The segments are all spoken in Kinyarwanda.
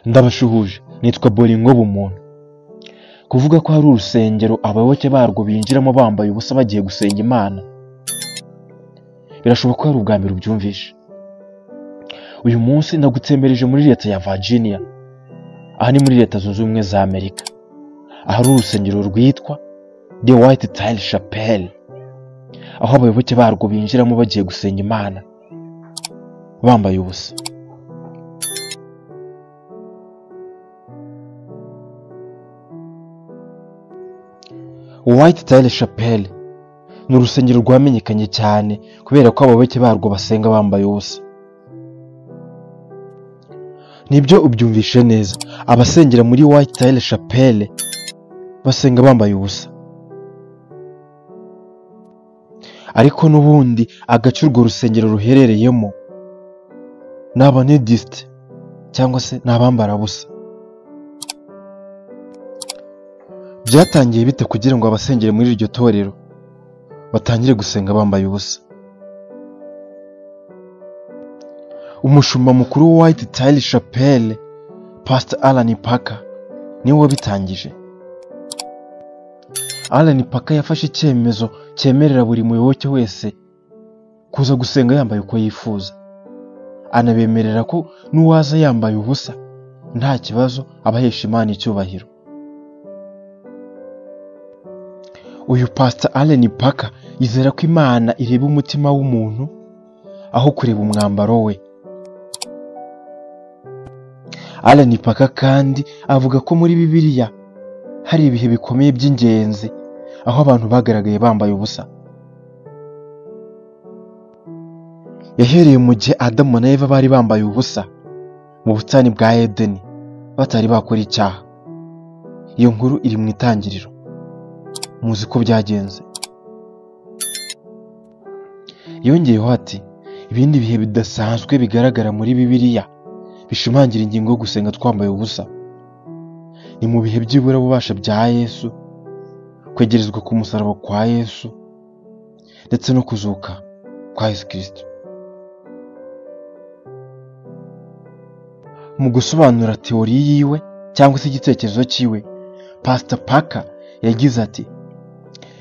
Ndabashuhuje, nitwa Bolingo Bumuntu. Kuvuga ko hari urusengero abayoboke barwo binjiramo bambaye ubusa bagiye gusenga Imana, birashoboka ko ari ubwa mbere ubyumvishe. Uyu munsi ndagutsembereje muri leta ya Virginia, aha ni muri Leta Zunze Ubumwe za Amerika, ahari urusengero rwitwa The White Tile Chapel, aho abayoboke barwo binjiramo bagiye gusenga Imana bambaye ubusa. White Tile Chapel ni urusengero rwamenyekanye cyane kubera ko abayoboke barwo basenga bambaye ubusa. Nibyo ubyumvishe neza, abasengera muri White Tile Chapel basenga bambaye ubusa. Ariko n'ubundi agace urwo rusengero ruherereyemo ni abanudisite cyangwa se ni abambara busa. Byatangiye bite kugira ngo abasengere muri iryo torero batangire gusenga bambaye ubusa? Umushumba mukuru wa White Tile Chapel, Pastor Alan Parker, niwe wabitangije. Alan Parker yafashe icyemezo cyemerera buri muyoboke wese kuza gusenga yambaye uko yifuza, anabemerera ko n'uwaza yambaye ubusa nta kibazo, abahesha Imana icyubahiro. Uyu Pastor Alan Parker yizera ko Imana ireba umutima w'umuntu aho kureba umwambaro we. Alan Parker kandi avuga ko muri Bibiliya hari ibihe bikomeye by'ingenzi aho abantu bagaragaye bambaye ubusa. Yahereye mu gihe Adamu na Eva bari bambaye ubusa mu busitani bwa Edeni batari bakora icyaha. Iyo nkuru iri mu Itangiriro, muzi ko byagenze. Yongeyeho ati ibindi bihe bidasanzwe bigaragara muri Bibiliya bishimangira ingingo yo gusenga twambaye ubusa ni mu bihe by'iburabubasha bya Yesu, kwegerezwa ku musaraba kwa Yesu, ndetse no kuzuka kwa Yesu Kristo. Mu gusobanura teori yiwe cyangwa se igitekerezo cyiwe, Pastor Parker yagize ati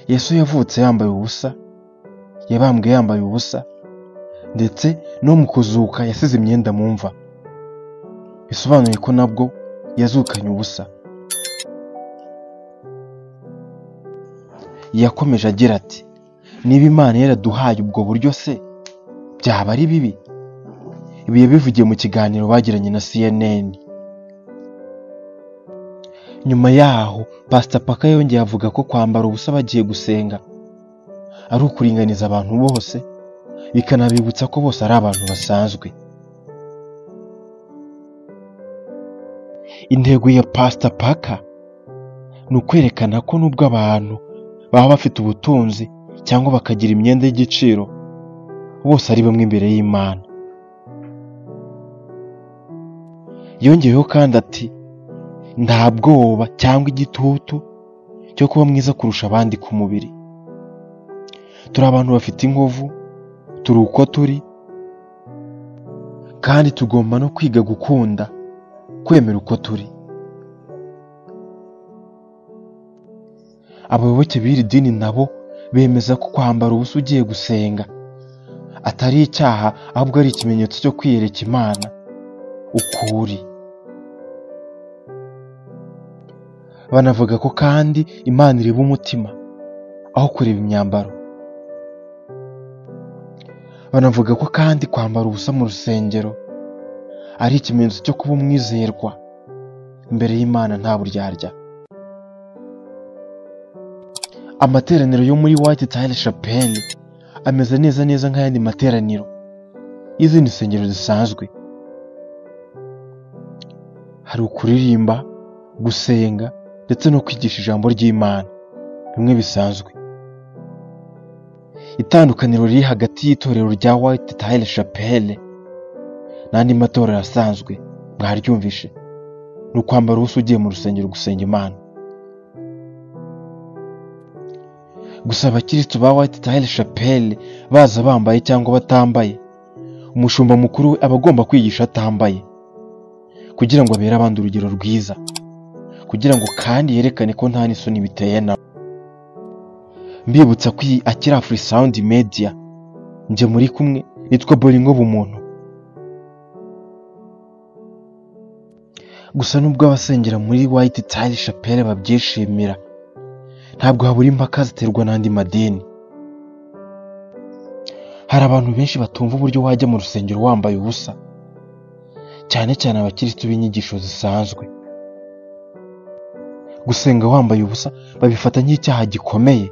Yesu yavutse yambaye ubusa, yabambwe yambaye ubusa, ndetse no mu kuzuka yasize imyenda mu mva, bisobanuye ko nabwo yazukanye ubusa. Yakomeje agira ati niba Imana yaraduhaye ubwo buryo se byaba ari bibi? Ibi yabivugiye mu kiganiro bagiranye na CNN. Nyuma yaho Pastor Parker yongeye avuga ko kwambara ubusa bagiye gusenga ari ukuringaniza abantu bose, bikanabibutsa ko bose ari abantu basanzwe. Intego ya Pastor Parker ni ukwerekana ko nubwo abantu baba bafite ubutunzi cyangwa bakagira imyenda y'igiciro, bose ari bamwe imbere y'Imana. Yongeyeho kandi ati nta bwoba cyangwa igitutu cyo kuba mwiza kurusha abandi ku mubiri. Turi abantu bafite inkovu, turi uko turi, kandi tugomba no kwiga gukunda kwemera uko turi. Abayoboke b'iri dini nabo bemeza ko kwambara ubusa ugiye gusenga atari icyaha, ahubwo ari ikimenyetso cyo kwiyereka Imana ukuri. Banavuga ko kandi Imana ireba umutima aho kureba imyambaro. Banavuga ko kandi kwambara ubusa mu rusengero ari ikimenyetso cyo kuba umwizerwa imbere y'Imana nta buryarya. Amateraniro yo muri White Tile Chapel ameze neza neza nk'ayandi materaniro y'izindi nsengero zisanzwe. Hari ukuririmba, gusenga ndetse no kwigisha ijambo ry'Imana, bimwe bisanzwe. Itandukaniro riri hagati y'itorero rya White Tile Chapel n'andi matorero asanzwe mwaryumvishe ni ukwambara ubusa ugiye mu rusengero gusenga Imana. Gusa abakristo ba White Tile Chapel baza bambaye cyangwa batambaye, Umushumba mukuru we aba agomba kwigisha atambaye kugira ngo abere abandi urugero rwiza, kugira ngo kandi yerekane ko nta n'isoni biteye na. Mbibutsa ko iyi akiri Afri Sound Media, njye muri kumwe nitwa Bolingo Bumuntu. Gusa nubwo abasengera muri White Tile Chapel babyishimira, ntabwo habura impaka ziterwa n'andi madini. Hari abantu benshi batumva uburyo wajya mu rusengero wambaye ubusa, cyane cyane abakirisitu b'inyigisho zisanzwe. Gusenga wambaye ubusa babifata nk'icyaha gikomeye,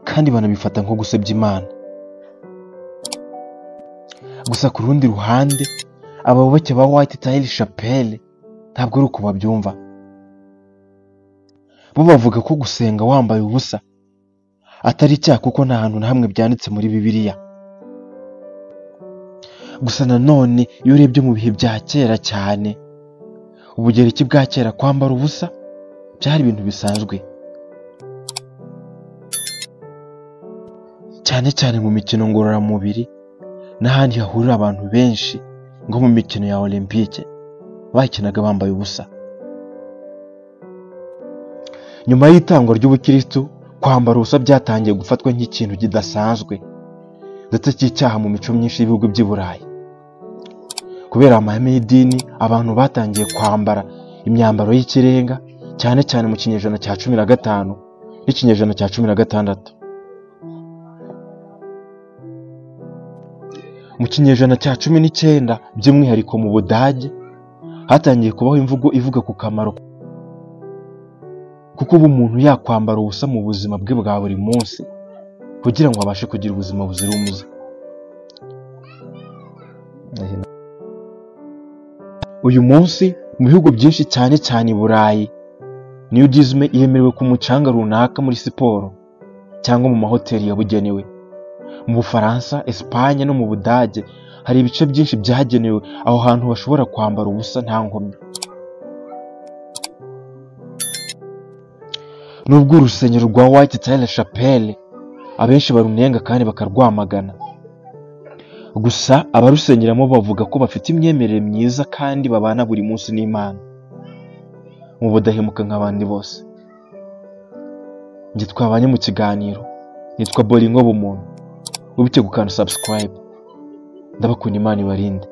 kandi banabifata nko gusebya Imana. Gusa ku rundi ruhande, abayoboke ba White Tile Chapel ntabwo ari uko babyumva. Bo bavuga ko gusenga wambaye ubusa atari icyaha kuko nta hantu na hamwe byanditse muri Bibiliya. Gusa nanone iyo urebye mu bihe bya kera cyane, Ubugereki bwa kera, kwambara ubusa byari ibintu bisanzwe, cyane cyane mu mikino ngororamubiri n'ahandi hahurira abantu benshi, nko mu mikino ya Olympique bakinaga bambaye ubusa. Nyuma y'itangwa ry'ubukirisitu, kwambara ubusa byatangiye gufatwa nk'ikintu kidasanzwe ndetse cy'icyaha mu mico myinshi y'ibihugu by'i Burayi. Kubera amahame y'idini, abantu batangiye kwambara imyambaro y'ikirenga, cyane cyane mu kinyejana cya 15 n'ikinyejana cya 16. Mu kinyejana cya 19, by'umwihariko mu Budage, hatangiye kubaho imvugo ivuga ku kamaro kuko ubu umuntu yakwambara ubusa mu buzima bwe bwa buri munsi kugira ngo abashe kugira ubuzima buzira umuze. Uyu munsi mu bihugu byinshi cyane cyane i Burayi, nudisme yemerewe ku mucanga runaka muri siporo cyangwa mu mahoteli yabugenewe. Mu Bufaransa, Espagne no mu Budage hari ibice byinshi byagenewe aho hantu bashobora kwambara ubusa nta nkomyi. Nubwo urusengero rwa White Tile Chapel abenshi barunenga kandi bakarwamagana, gusa abarusengeramo bavuga ko bafite imyemerere myiza kandi babana buri munsi n'Imana mu budahemuka nk'abandi bose. Njye twabanye mu kiganiro nitwa Bolingo Bumuntu, ubite gukanda subscribe. Ndabakunda, Imana ibarinde.